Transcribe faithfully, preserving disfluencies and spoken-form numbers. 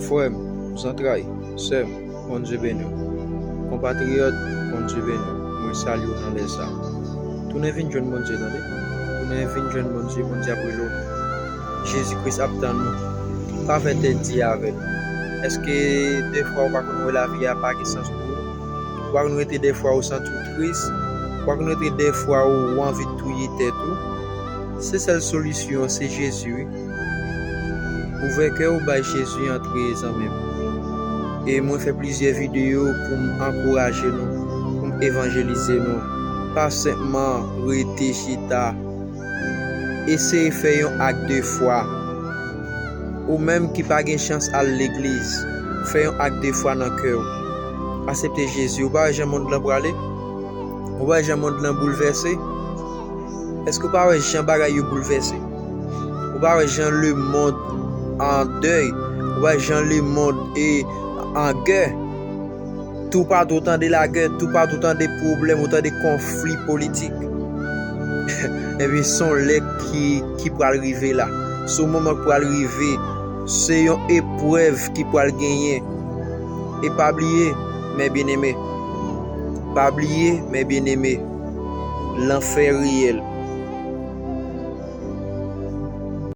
Frè m, zantray, sè m, Bondye beni w. Konpatriyòt, Bondye beni w. Mwen salye w nan lè sa. Tounen vin jwenn Bondye, tande. Tounen vin jwenn Bondye, Bondye ap rele w. Jezi Kris ap tann ou. Pa fè tèt di avè l. Èske defwa ou pa konn wè lavi a pa gen sans pou ou? Ou pa konn rete defwa ou santi w tris? Ou pa konn rete defwa ou anvi touye tèt ou? Se sèl solisyon an, se Jezi, wi. Ouvè kè w, bay Jezi antre, zanmi m. E mwen fè plizyè videyo pou m ankouraje nou, pou m evanjelize nou. Pa senpman rete chita. Eseye fè yon ak de fwa. Ou menm ki pa gen chans al legliz, fè yon ak de fwa nan kè w. Aksepte Jezi. Ou pa wè jan mond lan prale? Ou pa wè jan mond lan boulvèse? Èske ou pa wè jan bagay yo boulvèse? Ou pa wè jan lemonn an dèy? Ou pa wè jan lemonn e an gè? Toupatou ou tande lagè, toupatou ou tande pwoblèm, ou tande konfli politik. Ebyen, se yon lè ki, ki pral rive la. Se yon moman ki pral rive. Se yon eprèv ki pral genyen. E pa bliye, mè byeneme. Pa bliye, mè byeneme. Lanfè reyèl.